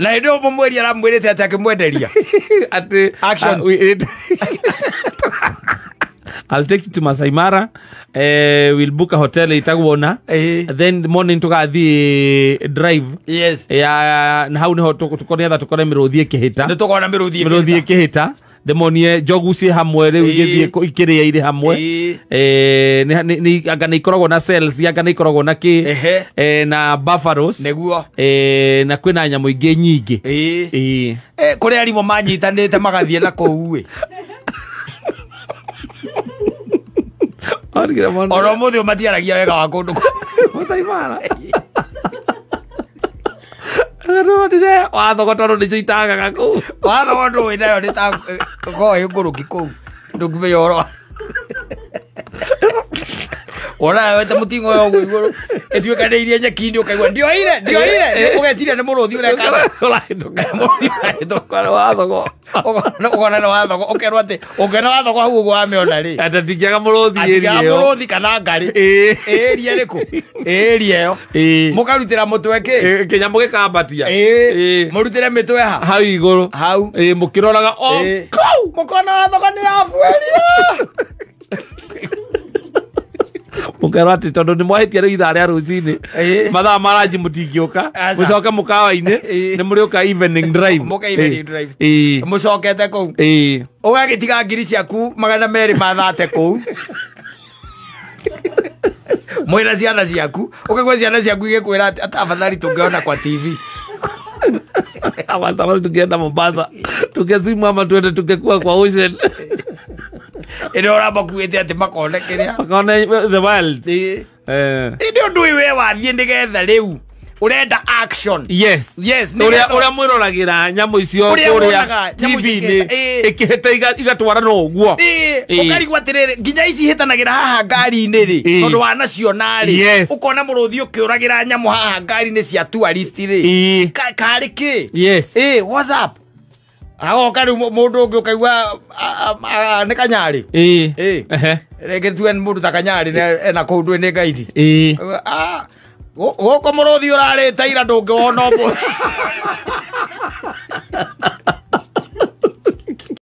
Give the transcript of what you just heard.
Na hĩndĩ ĩyo mũmweria aramwĩrĩte atĩ akĩmwenderia. Atĩ Action. I'll take you to Masai Mara. We'll book a hotel ĩtagwo na. Then the morning tũgathiĩ drive. Yes. Ya na hau niho tũkonetha tũkore mĩrũthi ĩkĩhĩta. Nĩ tũkona mĩrũthi Mĩrũthi ĩkĩhĩta. Ndĩmonie njogu ciĩ hamwe rĩu igĩthiĩ ikĩrĩa irĩ hamwe. Anga nĩ ikoragwo na cells, anga nĩ ikoragwo na kĩ. Na buffaloes. Nĩguo. Na kwĩna nyamũ ingĩ nyingĩ. Kũrĩ arimũ manyitanĩte magathiĩ na kũu ĩ. Ona ũmũthĩ ũyũ matiaragia wega wa kũndũ kũu. Masai Mara. Nĩwonire wathogo tondũ nĩcio itangaga kũu. Wathogo ndũĩ nayo nĩ ta ĩkoragwo ĩ ngũrũki kũu. Ndũngĩmenya ũhoro wa wonaga wete mũting'o ũyũ ũguo igũrũ ĩtuĩkanĩirie nyeki-inĩ ũkaigua ndioire ndioire ũgeciria nĩ mũrũthi ũreka Ũrahĩtũka. Mũrũthi ũrahĩtũka. Nĩ wathogo. Ũkona nĩ wathogo ũkerwo atĩ ũngĩona wathogo hau ũguo wamĩona rĩ Ata ndingĩaga mũrũthi atigaga ĩria ĩyo. mũrũthi kana ngarĩ ĩria ĩrĩkũ ĩria ĩyo mũkarutĩra mũtwe kĩ Kĩnyamũ gĩkambatia. Mũrutĩre mĩtwe ha Hau igũrũ. Hau. Mũkĩroraga o kũu. Mũkona wathogo nĩ yabuĩria. Mũkerwo atĩ tondũ nĩ mwahĩtia rĩu ithaa rĩa rũcinĩ mathaa ma ranji mũtingĩũka Aca. mũcoke mũkawa-inĩ nĩ mũrĩũka evening drive. Mũke evening drive. Mũcokete kũu ũgagĩtiga ngiri ciaku 200 ma thate kũu mwĩna ciana ciaku ũkaigua ciana ciaku igĩkwĩra atĩ ata afadhali tũngĩona kwa TV. Afadhali tungeenda Mombasa tungeswimu ama tuende tungekuwa kwa ocean. Ĩrĩa ũramakuĩte atĩ makone kĩrĩa makone the world. Ĩndĩ ũndũ ũyũ we wathiĩ nĩgetha rĩu ũrenda action. Yes. Yes, Ũrĩa ũrĩa mwĩroragĩra nyamũ icio Ũrĩa kũrĩa wonaga nyamũ TV-inĩ icio ĩkĩhĩta igatwarana ũguo. Ũkarigwo atĩrĩrĩ nginya ici ihĩtanagĩra haha ngari-inĩ rĩ tondũ wanaciona rĩ ũkona mũrũthi ũkĩũragĩra nyamũ haha ngari-inĩ cia tourist rĩ karĩ kĩ? Yes. What's up? Agoka rĩu mũndũ ũngĩ ũkaigua nĩ kanyarĩ. Rĩngĩ tuge nĩ mũndũ ta kanyarĩ ena kũu ndũĩ nĩ ngaidi. Gũkũ mũrũthi ũrarĩte ira ndũngĩwona ũmũthĩ.